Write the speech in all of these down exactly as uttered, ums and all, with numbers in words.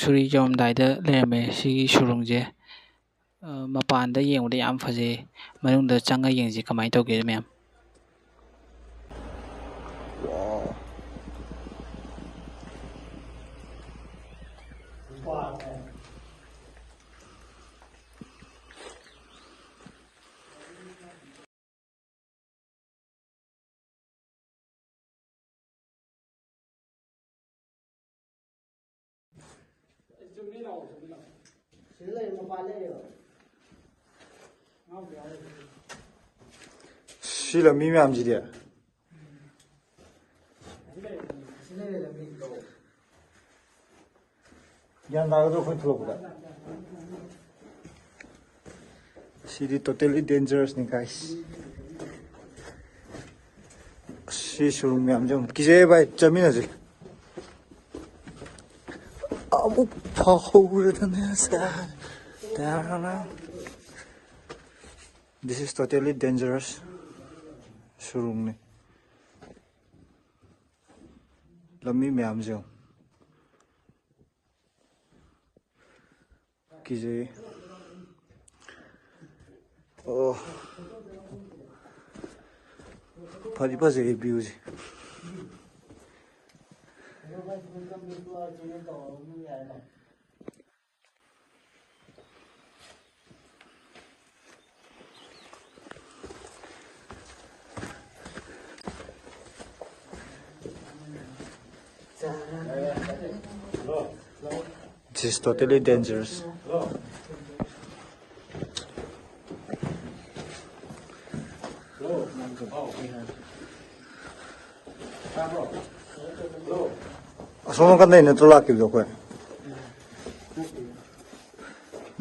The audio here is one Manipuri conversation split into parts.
ꯁꯨꯔꯤ ꯌꯧꯔꯝꯗꯥꯏꯗ ꯂꯩꯔꯝꯃꯦ ꯁꯤꯒꯤ ꯁꯨꯔꯨꯡꯁꯦ꯫ ꯑ, ꯃꯄꯥꯟꯗ ꯌꯦꯡꯕꯗ ꯌꯥꯝ ꯐꯖꯩ꯫ ꯃꯅꯨꯡꯗ ꯆꯪꯉ ꯌꯦꯡꯁꯤ ꯀꯃꯥꯏꯅ ꯇꯧꯒꯦ ꯃꯌꯥꯝ꯫ ꯁꯤ ꯂꯝꯕꯤ ꯃꯌꯥꯝꯁꯤꯗꯤ꯫ ꯒ꯭ꯌꯥꯟ ꯇꯥꯒꯗ꯭ꯔꯣ ꯑꯩꯈꯣꯏ ꯊꯣꯛꯂꯛꯄꯗ? ꯁꯤꯗꯤ totally dangerous ꯅꯤ, guys꯫ ꯁꯤ ꯁꯨꯔꯨꯡ ꯃꯌꯥꯝꯁꯦ ꯑꯃꯨꯛ ꯀꯤꯖꯩꯌꯦ, ꯚꯥꯏ꯫ ꯆꯠꯃꯤꯟꯅꯁꯦ꯫ ꯑꯃꯨꯛ ꯐꯥꯎꯔꯗꯅ ꯁꯥ-, ꯇꯥꯔꯥ꯫ This is totally dangerous ꯁꯨꯔꯨꯡꯅꯤ꯫ ꯂꯝꯕꯤ ꯃꯌꯥꯝꯁꯦ ꯌꯦꯡꯉꯨ꯫ ꯀꯤꯖꯩ꯫ ꯑꯣ꯫ ꯐꯗꯤ ꯐꯖꯩ view say. This is totally dangerous. ꯑꯁꯣꯝ ꯅꯥꯀꯟꯗꯩ ꯅꯠꯇ꯭ꯔꯣ ꯂꯥꯛꯈꯤꯕꯗꯣ ꯑꯩꯈꯣꯏ?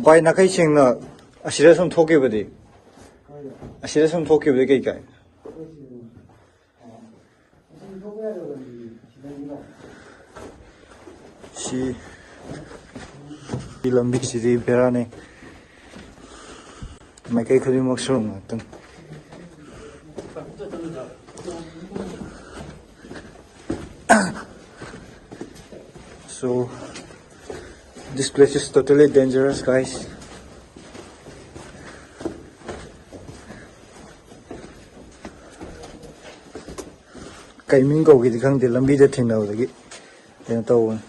ꯚꯥꯏ, ꯅꯥꯈꯩ ꯁꯦꯡꯅ ꯑꯁꯤꯗ ꯁꯨꯝ ꯊꯣꯛꯈꯤꯕꯗꯤ? ꯑꯁꯤꯗ ꯁꯨꯝ ꯊꯣꯛꯈꯤꯕꯗꯤ ꯀꯩ ꯀꯥꯏ? ꯁꯤ, ꯁꯤ ꯂꯝꯕꯤꯁꯤꯗꯤ ꯕꯦꯔꯥꯅꯤ꯫ ꯃꯥꯏꯀꯩ ꯈꯨꯗꯤꯡꯃꯛ ꯁꯨꯔꯨꯡ ꯉꯥꯛꯇꯅꯤ꯫ So, This place is totally dangerous, guys. ꯀꯩ ꯃꯤꯡ ꯀꯧꯒꯦꯗꯤ ꯈꯪꯗꯦ, ꯂꯝꯕꯤꯗ ꯊꯦꯡꯅꯕꯗꯒꯤ ꯀꯩꯅꯣ ꯇꯧꯕꯅꯤ꯫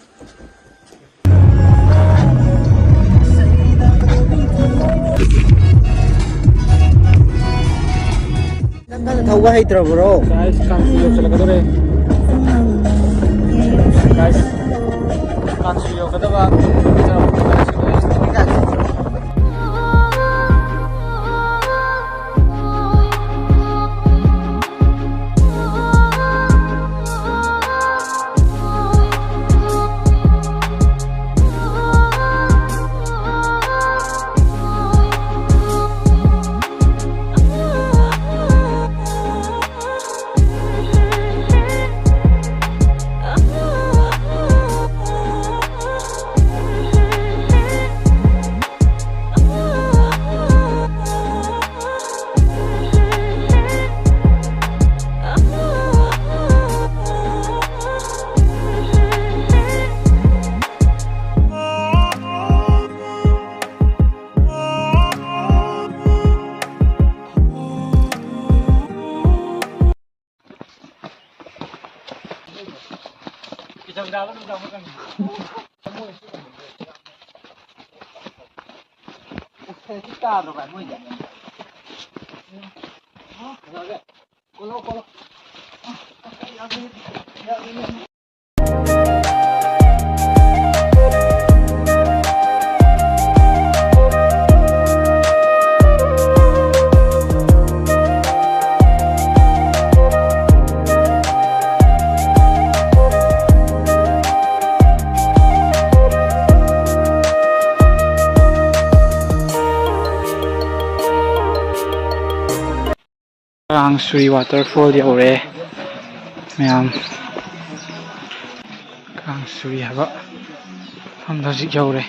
ꯅꯪ ꯀꯟꯅ ꯊꯧꯕ ꯍꯩꯇ꯭ꯔꯕ꯭ꯔꯣ? Guys, ꯀꯥꯡꯁꯨ ꯌꯧꯁꯤꯜꯂꯛꯀꯗꯧꯔꯦ꯫ Guys, ꯀꯥꯡꯁꯨ ꯌꯧꯒꯗꯕ꯫ ꯀꯥꯡꯁꯨꯔꯤ waterfall ꯌꯧꯔꯦ ꯃꯌꯥꯝ꯫ ꯀꯥꯡꯁꯨꯔꯤ ꯍꯥꯏꯕ ꯃꯐꯝꯗ ꯍꯧꯖꯤꯛ ꯌꯧꯔꯦ꯫